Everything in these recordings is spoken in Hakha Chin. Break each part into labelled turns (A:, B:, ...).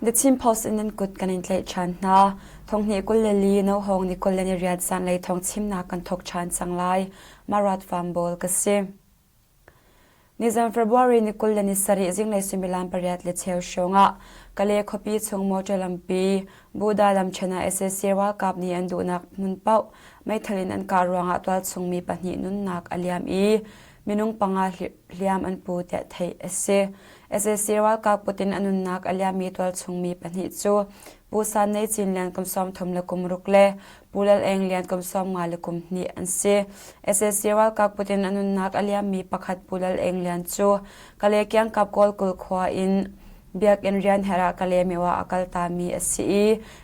A: The Chin Post in nan kut kan in tlaih ṭhan hna. Thonghnih 22 nohawng ni 28 zanlei thawng chimnak kan thawk ṭhan cang lai. Marat Fambawl ka si. Nizan February ni 27 zinglei suimilam pariat le cheu hrawng ah Kale khuapi chung motor lampi Buddha lamṭhen ah sac ralkap nih an duhnak hmun paoh meithal in an kah ruangah tualchung mi pahnih nunnak a liam i minung panga hliam an pu tiah theih a si. Sac ralkap kut in a nunnak a liammi tualchung mi pahnih cu Pu San Nei Cin Lian kum 33 le kum ruk le Pu Lal Eng Lian kum 50 le kum hnih an si. Sac ralkap kut in a nunnak a liammi pakhat Pu Lal Eng Lian cu Kale kiangkap Kawlkul khua in biakinn rian herh ah Kalaymyo ah a kaltami a si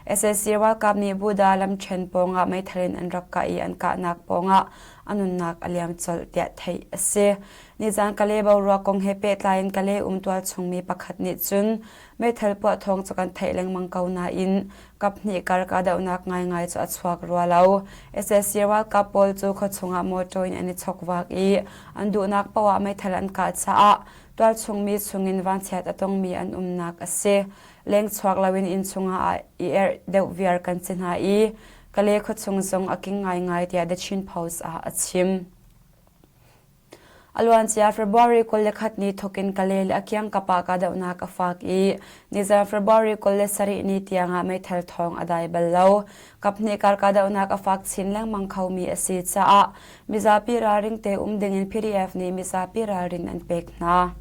A: i sac ralkap nih Buddha lamṭhen pawngah meithal in an rak kah i an kahnak pawngah a nunnak a liam colh tiah theih a si. Nizan Kalay boruak kong he pehtlai in Kalay um tualchungmi pakhat nih cun meithal puah thawng cu kan theih lengmang ko nain kaphnih kar kahdohnak ngaingai cu a chuak rua lo. Sac ralkap pawl cu khuachung ah motor in an i chokvak i an duhnak paoh ah meithal an kah caah tualchungmi chungin vanchiat a tongmi an umnak a si. Lengchuak loin inn chungah i erh deuh viar kan si hna i Kale khuachung zong a king ngaingai tiah The Chin Post ah a chim. A luancia February 21 ni thawkin Kale le a kiangkap ah kahdohnak a fak i nizan February 27 ni tiangah meithal thawng a dai bal lo. Kaphnih kar kahdohnak a fak chin lengmang khomi a si caah mizapi ralring te um dingin PDF nih mizapi ralrin an pek hna.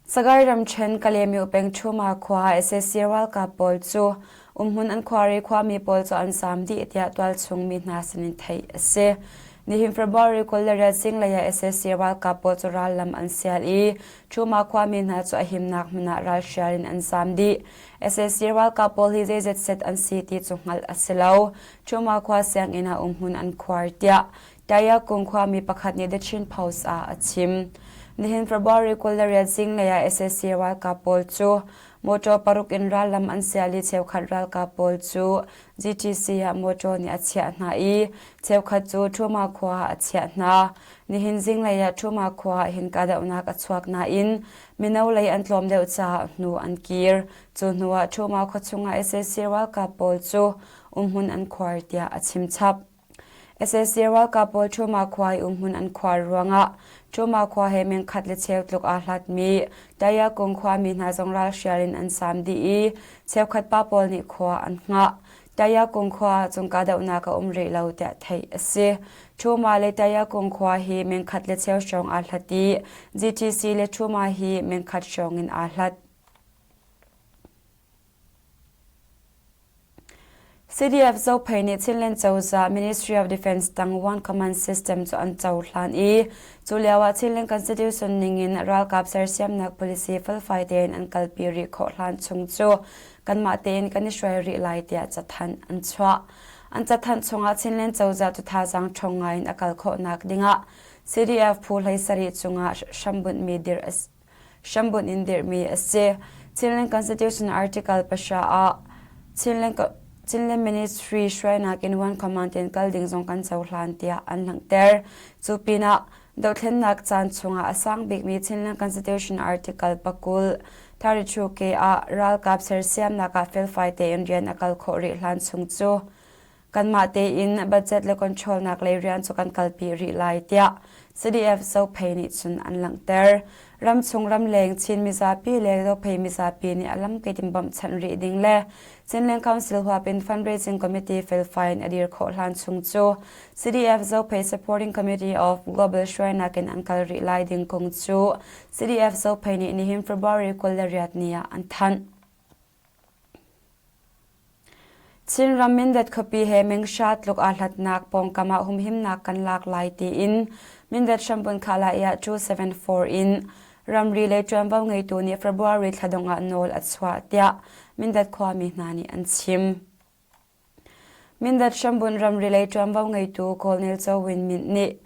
A: Sagaing ramṭhen Kalaymyo peng Ṭhuma khua sac ralkap pawl cu umhmun an khuar i khuami pawl cu an zaam dih tiah tualchung mi hna sinin theih a si. Nihin February 28 zinglei ah sac ralkap pawl cu rallam an sial i Ṭhuma khuami hna cu a himnak hmun ah ralhrial in an zaam dih. Sac ralkap pawl hi zeizat set an si ti cu hngalh a si lo. Ṭhuma khua sianginn ah umhmun an khuar tiah Tayakung khuami pakhat nih The Chin Post ah a chim. Nihin February 28 zinglei ah sac ralkap pawl cu motor paruk in rallam an sial i cheukhat ralkap pawl cu GTC ah motor nih a chiah hna i cheukhat cu Ṭhuma khua ah a chiah hna. Nihin zinglei ah Ṭhuma khua ah hin kahdohnak a chuak nain mino lei an tlawm deuh caah hnu an kir. Cu hnu ah Ṭhuma khuachung ah sac ralkap pawl cu umhmun an khuar tiah a chim chap. Sac ralkap pawl Ṭhuma khua i umhmun an khuar ruangah Ṭhuma khua he meng khat le cheu tluk aa hlatmi Tayakung khuami hna zong ralhrial in an saam dih i cheukhat pa pawl nih khua an hngah. Tayakung khua ah cun kahdohnak a um rih lo tiah theih a si. Ṭhuma le Tayakung khua hi meng khat le cheu hrawng aa hlat i GTC le Ṭhuma hi meng khat hrawng in aa hlat. CDF Zophei nih Chinland cozah Ministry of Defence tang One Command System cu an cohlan i cu lio ah Chinland Constitution ningin ralkap sersiamnak policy felfai tein an kalpi rih khawh hlan chung cu kanmah tein kan i hruai rih lai tiah cathanh an chuah. An cathanh chungah Chinland cozah cu thazaang ṭhawng ngai in a kal khawhnak dingah CDF phu 17 cungah hrambunhmi dirh a si. Hrambunh in dirhmi a si. Chinland Constitution Article pahra ah Chinland, Chinland Ministry hruainak in One Command in kal ding zong kan cohlan tiah an langhter. Cu pinah dothlennak caan chungah a sang bikmi Chinland Constitution Article pakul 32 K ah ralkap sersiamnak ah felfai tein rian a kal khawh rih hlan chung cu Kanmah tein budget le control nak lei rian cu kan kalpi rih lai tiah CDF Zophei nih cun an langhter. Ramchung ramleng Chin mizapi le Zophei mizapi nih a lamkip in bawmhchanh rih ding le Chinland Council huap in fundraising committee felfai in a dir khawh hlan chung cu CDF Zophei Supporting Committee of Global hruainak in an kal rih lai ding kong cu CDF Zophei nih nihin February 28 ni ah an thanh. Chinram Mindat khuapi he menghra tluk aa hlatnak pawngkam ah humhimnak kan lak lai tiin Mindat hrambunh Khalai-ah 274 in ramri lei ṭuanvo ngeitu nih February thla dongh ah nawl a chuah tiah Mindat khuami hna nih an chim. Mindat hrambunh ramri lei ṭuanvo ngeitu Colonel Cho Win Myint nih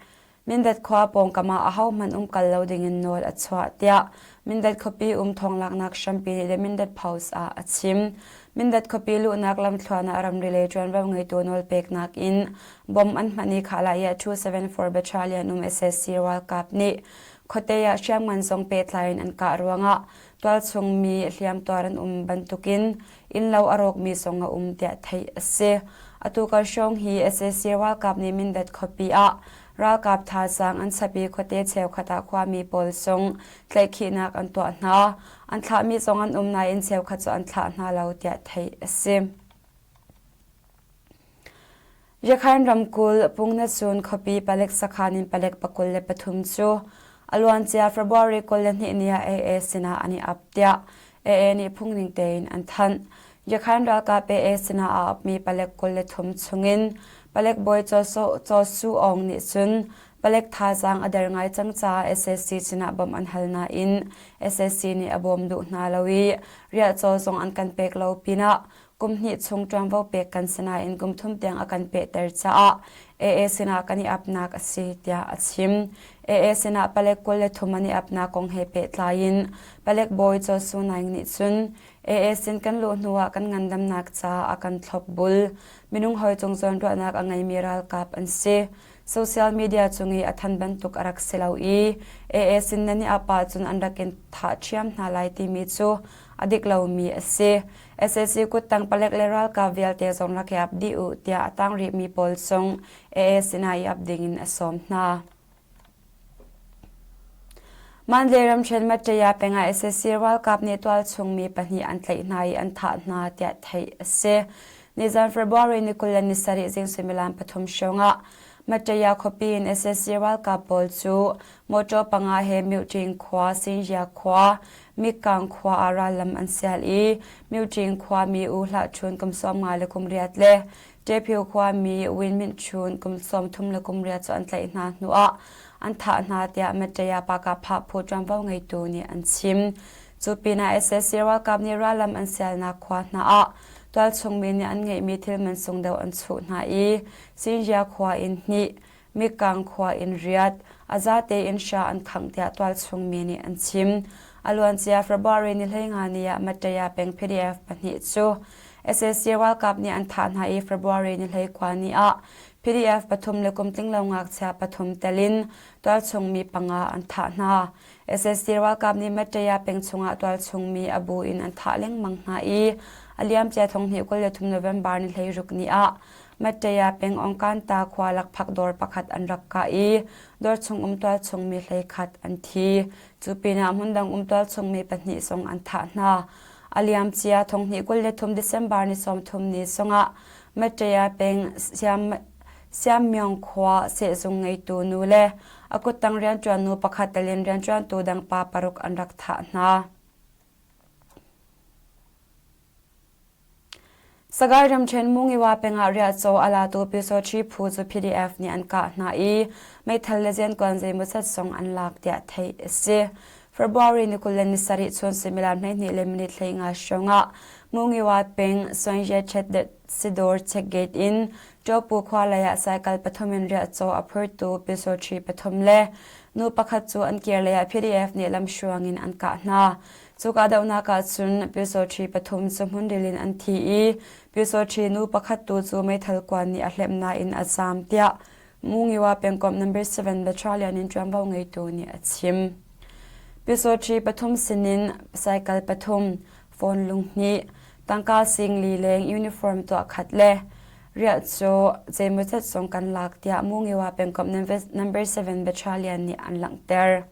A: Mindat khua pawngkam ah ahohmanh um kal lo dingin nawl a chuah tiah Mindat khuapi um thawnglaknak hrampi nih The Mindat Post ah a chim. Mindat khuapi luhnak lamthluan ah ramri lei ṭuanvo ngeitu nawlpeknak in bomb an hman i Khalaya 274 Battalion um sac ralkap nih. Khuate ah hriamngan zong pehtlai in an kah ruangah tualchung mi hliamtuar an um bantukin innlo a rawkmi zong a um tiah theih a si. Atu kar hrawng hi sac ralkap nih Mindat khuapi ah ralkap thazaang an chap i khuate cheukhat ah khuami pawl zong tlaihkhihnak an tuah hna. An thlahmi zong an um nain cheukhat cu an thlah hna lo tiah theih a si. Yakhain ramkulh Pungnasun khuapi palek sakhan in palek 23 cu a luancia February 22 ni ah AA sinah an i ap tiah AA nih phungning tein an thanh. Yakhain ralkap AA sinah aa apmi palek 23 chungin palek bawi Chaw Su Aung nih cun palek thazaang a der ngai cang caah sac sinah bawmh an hal nain sac nih a bawm duh hna lo i riahcaw zong an kan pek lo pinah kum hnih chung ṭuanvo pek kan si nain kum thum tiang a kan pehter caah AA sinah kan i apnak a si tiah a chim. AA sinah palek 23 an i apnak kong he pehtlai in palek bawi Chaw Su Naing nih cun AA sin kan luh hnuah kan ngandamnak caah a kan thlopbul. Minung hawi cung zawnruahnak a ngeimi ralkap an si. Social media cung i a than bantuk a rak si lo i AA sin nan i ap ahcun an rak in thah ṭhiam hna lai timi cu a dik lomi a si. Sac kuttang palek le ralkap vialte zong rak i ap dih u tiah a tang rihmi pawl zong AA sinah i ap dingin a sawm hna. Mandalay ramṭhen Mattaya peng ah sac ralkap nih tualchung mi pahnih an tlaih hna i an thah hna tiah theih a si. Nizan February ni 27 zing suimilam pathum hrawng ah Mattaya khuapi in sac ralkap pawl cu motor panga he Myuṭin khua, Sinjia khua, Mikang khua ah rallam an sial i Myuṭin khuami U Hlah Ṭhun kum 50 le kum riat le Ṭephiu khuami Win Myint Chun kum 38 cu an tlaih hna hnuah an thah hna tiah Mattaya Pakapha phu ṭuanvo ngeitu nih an chim. Cu pinah sac ralkap nih rallam an sialnak khua hna ah tualchung mi nih an ngeihmi thil mansung deuh an chuh hna i Xinjia khua in hnih, Mikang khua in riat, a zate in hra an khangh tiah tualchung mi nih an chim. A luancia February ni 15 ni ah Mattaya peng PDF pahnih cu sac ralkap nih an thah hna i February ni 19 ni ah PDF pathum le kum tlinglo ngakchia pathum tel in tualchung mi panga an thah hna. Sac ralkap nih Mattaya peng chungah tualchung mi a bu in an thah lengmang hna i a liamcia 2023 November ni 16 ni ah Mattaya peng Ongkanta khua lakphak dawr pakhat an rak kah i dawr chung um tualchung mi 11 an thi. Cu pinah hmundang um tualchung mi pahnih zong an thah hna. A liamcia 2023 December ni 30 ni zongah Mattaya peng Siam Siammyong khua sehzung ngeitu nu le a kuttang rianṭuan nu pakhat tel in rianṭuantu dang pa paruk an rak thah hna. Sagaing ramṭhen Mungiwa peng ah riahcaw a latu Pyusawṭhi phu cu PDF nih an kah hna i meithal le zenkuan zeimawzat zong an lak tiah theih a si. February ni 27 chun suimilam 12 le minute 15 hrawng ah Mungiwa peng Suangye Sidor check gate in Ṭawpu khua lei ah cycle pathum in riahcaw a phurtu Pyusawṭhi pathum le nu pakhat cu an kir lei ah PDF nih lamhruang in an kah hna. Cu kahdohnak ah cun Pyusawṭhi pathum cu hmunril in an thi i Pyusawṭhi nu pakhat tu cu meithal kuan nih a hlemh nain a zaam tiah Mungiwa pengkomh number 7 Battalion in ṭuanvo ngeitu nih a chim. Pyusawṭhi pathum sinin cycle pathum, phone lunghnih, tangka singli leng uniform tuah khat le riahcaw zeimawzat zong kan lak tiah Mungiwa pengkomh number 7 Battalion nih an langhter.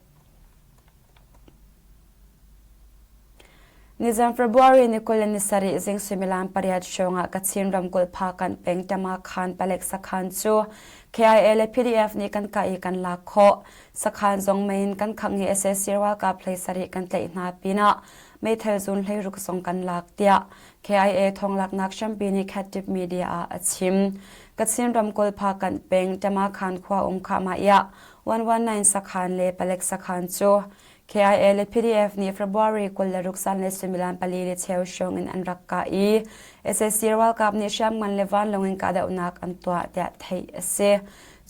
A: Nizan February ni 27 zing suimilam pariat hrawng ah Kachin ramkulh Phakanh peng Tamakhan palek sakhan cu KIA le PDF nih kan kah i kan lak khawh. Sakhan zong mei in kan khangh i sac ralkap 17 kan tlaih hna pinah meithal zun 16 zong kan lak tiah KIA thawnglaknak hrampi nih Khattip Media ah a chim. Kachin ramkulh Phakanh peng Tamakhan khua um Khahmah ah 119 sakhan le palek sakhan cu KIA le PDF nih February 26 zanlei suimilam pali le cheu hrawng in an rak kah i sac ralkap nih hriamngan le vanlawng in kahdohnak an tuah tiah theih a si.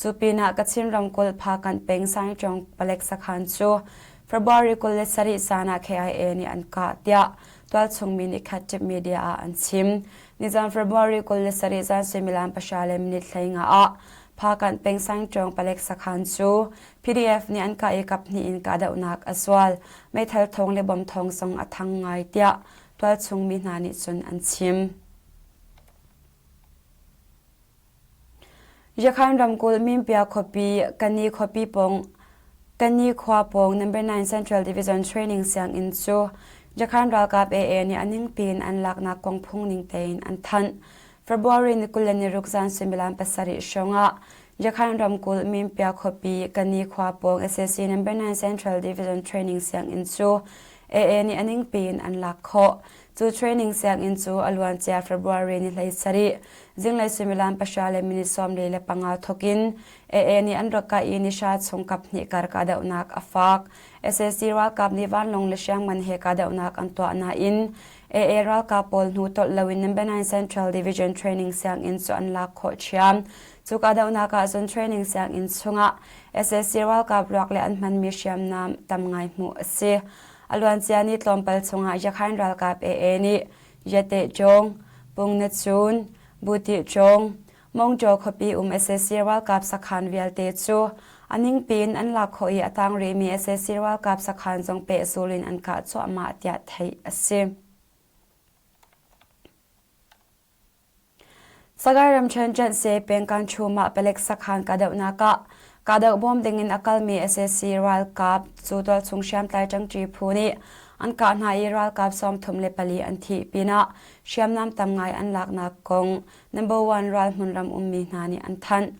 A: Cu pinah Kachin ramkulh Phakanh peng Sangchong palek sakhan cu February 27 zan ah KIA nih an kah tiah tualchung mi nih khat media ah an chim. Nizan February 27 zan suimilam pahra le minute 15 ah. Phakanh peng Sangṭawng palek sakhan cu PDF nih an kah i kaphnih in kahdohnak a zual. Meithal thawng le bom thawng zong a thang ngai tiah tualchung mi hna nih cun an chim. Yakhan ramkulh Mimpia khuapi Kani khuapi pawng Kani khua pawng Number 9 Central Division Training sianginn cu Yakhan ralkap AA nih a ningpi in an laknak kong phung ning tein an thanh. February ni 26 zan suimilam pasarih hrawng ah Yakhan ramkulh Mimpia khuapi Kani khua pawng sac Number 9 Central Division Training sianginn cu AA nih a ningpi in an lak khawh. Cu training sianginn cu a luancia February ni 17 zinglei suimilam pahra le minute 45 thawk in AA nih an rak kah i nihra chung kaphnih kar kahdohnak a fak. Sac ralkap nih vanlawng le hriamngan he kahdohnak an tuah nain AA ralkap pawl hnu tolh loin Number 9 Central Division Training sianginn cu an lak khawh ṭhiam. Cu kahdohnak ah cun training sianginn chungah sac ralkap ruak le an hmanmi hriamnam tam ngai hmuh a si. A luancia ni tlawmpal chungah Yakhain ralkap AA nih Yate Cawng, Pung Na Chun, Buti Cawng, Mongṭaw khuapi um sac ralkap sakhan vialte cu a ningpi in an lak khawh i a tang rihmi sac ralkap sakhan zong pehzul in an kah cuahmah tiah theih a si. Sagaing ramṭhen Ṭanhse peng Kanchum ah palek sakhan kahdohnak ah kahdoh bawm ding in a kalmi sac ralkap cu tualchung hriamtlai ṭangṭi phu nih an kah hna i ralkap 34 an thih pinah hriamnam tam ngai an laknak kong number one ralhmun ram ummi hna nih an thanh.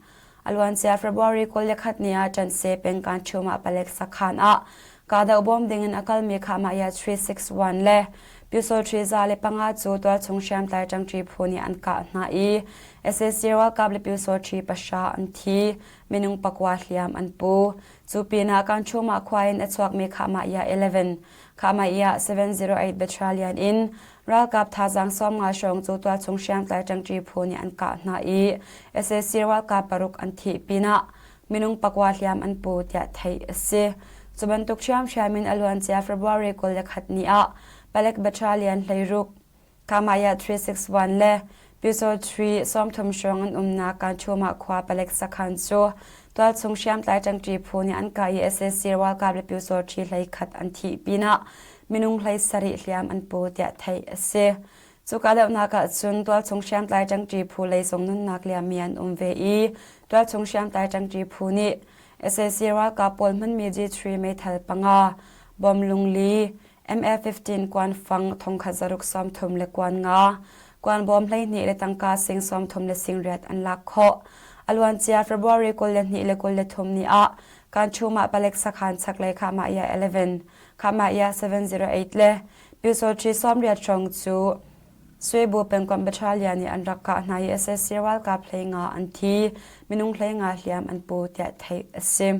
A: A luancia February 21 ni ah Ṭanhse peng Kanchum ah palek sakhan ah kahdoh bawm ding in a kalmi Khahmahya 361 le Pyusawṭhi 105 cu tualchung hriamtlai ṭangṭi phu nih an kah hna i sac ralkap le Pyusawṭhi pahra an thi, minung pakua hliam an pu. Cu pinah Kanchum ah khua in a chuakmi Khahmahya 11, Khahmahya 708 Battalion in Ralkap thazaang 50 hrawng cu tualchung hriamtlai ṭangṭi phu nih an kah hna i sac ralkap paruk an thih pinah minung pakua hliam an pu tiah theih a si. Cu bantuk ṭhiamṭhiam in a luancia February 21 ni ah palek battalion hleiruk Kamaya 361 le Pyusawṭhi 30 hrawng an umnak Kanchumah khua palek sakhan cu tualchung hriamtlai ṭangṭi phu nih an kah i sac ralkap le Pyusawṭhi hleikhat an thih pinah minung hlei sarih hliam an pu tiah theih a si. Cu kahdohnak ah cun tualchung hriamtlai ṭangṭi phu lei zong nunnak liammi an um ve i tualchung hriamtlai ṭangṭi phu nih sac ralkap pawl hmanmi G3 meithal panga, bom lungli, MA-15 kuanfang thongkhat zaruk 30 le kuan nga, kuan bawm 12 le tangka sing 30 le sing riat an lak khawh. A luancia February 22 le 23 ni ah Kanchum ah palek sakhan chaklei Khahmah 11, Khahmah 708 le Pyusawṭhi 80 hrawng cu Swebu pengkomh battalion nih an rak kah hna i sac ralkap 15 an thi, minung 15 hliam an pu tiah theih a si.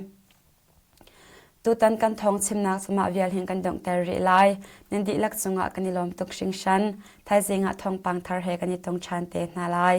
A: Tutan kan thawng chimnak cu mah vial hin kan donghter rih lai. Nan dihlak cungah kan i lawm tuk hringhran. Thaizing ah thawngpang thar he kan i tong ṭhan te hna lai.